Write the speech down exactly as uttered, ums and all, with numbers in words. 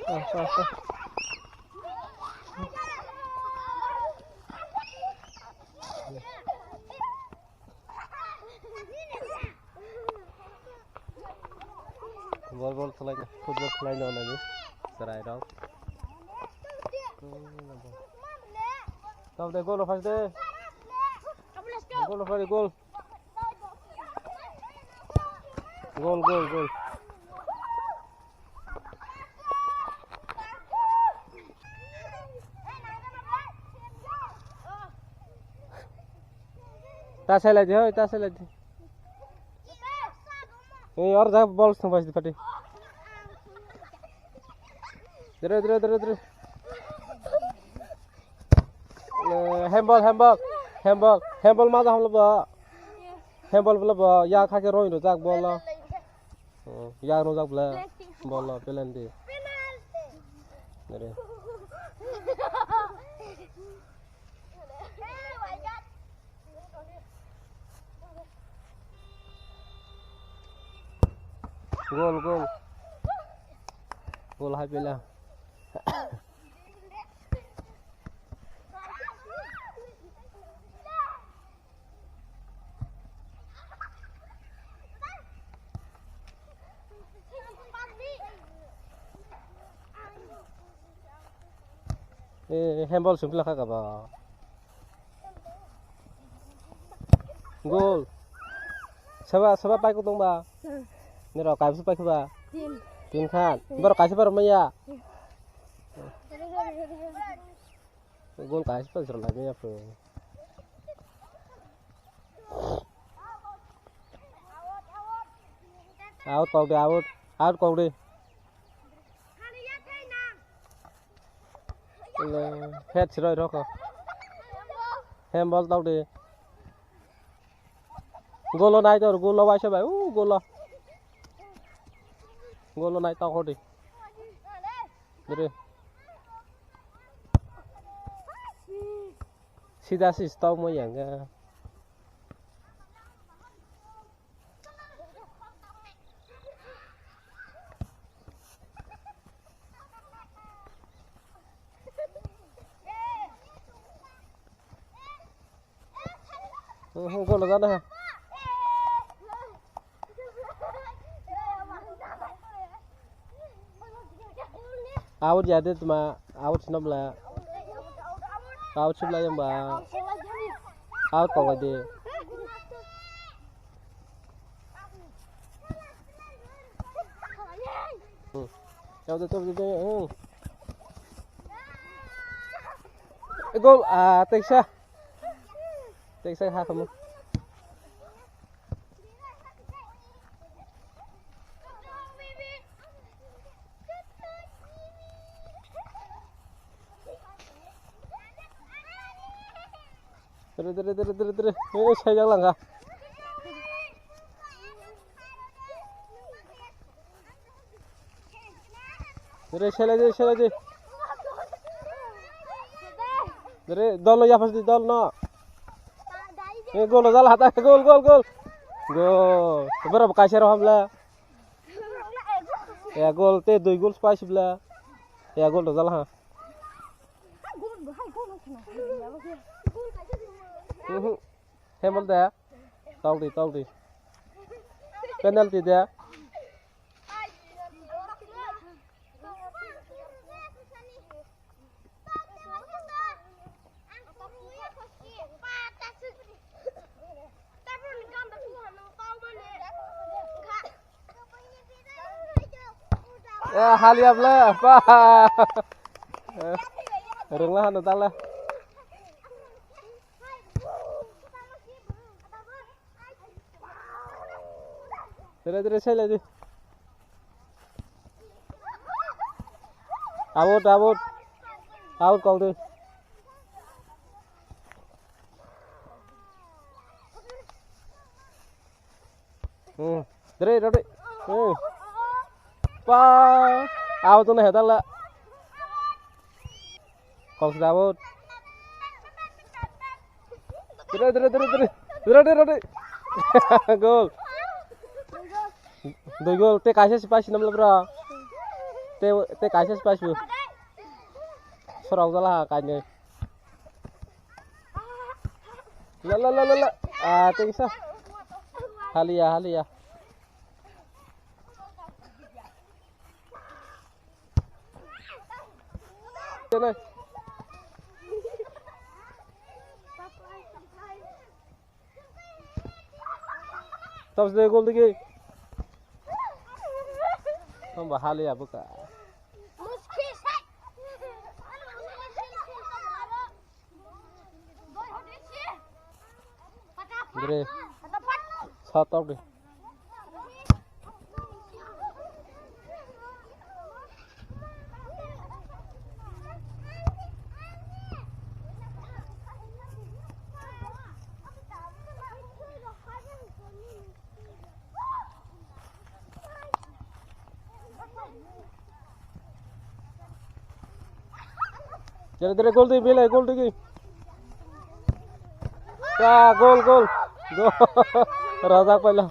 Asa, asa. Bol, bol khlai, football khlai no nani, chwrai rok. Tamo de, goal no phai de. Goal no phai de, goal. Goal, goal, goal. Ta selai di, hoi, ta selai di. Ei, or ja bol sung bai di pati. Dre, dre, dre, dre. Eh, handball, handball, handball, handball ma da hamlo ba. Handball bla ba, ya kha ke roi ro jak bol lo. Oh, ya ro jak bla. Bol lo, penalty. Dre. Goal, goal. Goal hai pela. Eh, handball sung pila kha kaba. Goal. Saba, saba pai kutong ba. Hmm. Nero kaisa pai kuba. Tin. Tin khan. Hmm. Boro kaisa boro maya. Hmm. Goal kaisa pai sura lai maya pro. Out kok de, out. Out kok de. Head siroi roko. Handball tau de. Golo nai tor, golo waisa bai, u golo. Golo nai tau hodi. Dere. Sida sis tau mo yang ga. Hmm, hmm, gol jana ha. Out ya de tuma, out sinabla. Out sibla yang ba. Out kok de. Hmm. Out de, out de, out de, hmm. Gol, ah, teksa. Teksa ha kamu. Dere, dere, dere, dere, dere. Eh, sai jak langkha. Dere, selai di, selai di. Dere, dol no yapas di, dol no. Eh, gol no jala hata, gol, gol, gol. Gol. Boro kaisa roham la. Ya gol te dui gol spai sibla. Ya gol no jala ha. Mhm. Handball de. Tau di, tau di. Penalty de. Eh, haliap le, pa. Eh, rung lah anu tala. Tere, tere, sai lai di. Out, out. Out kok di. Hmm. Dere, dere. Hmm. Pa. Out na hedala. Kok sudah out. Dere, dere, dere, dere. Dere, dere, dere. Gol. Dui gol. Te kaisa si paisi namla bro. Te, te kaisa se pasu. Sorok jala ha kainwi. La, la, la, la, la. Ah, te kisa. Haliya, haliya. Tene. Tabs de gol digi. Tamba haliya buka. Gre. Sa tok de. Jere jere gol di, Bilai, gol di ki. Ya, gol, gol. Gol. Raja paila.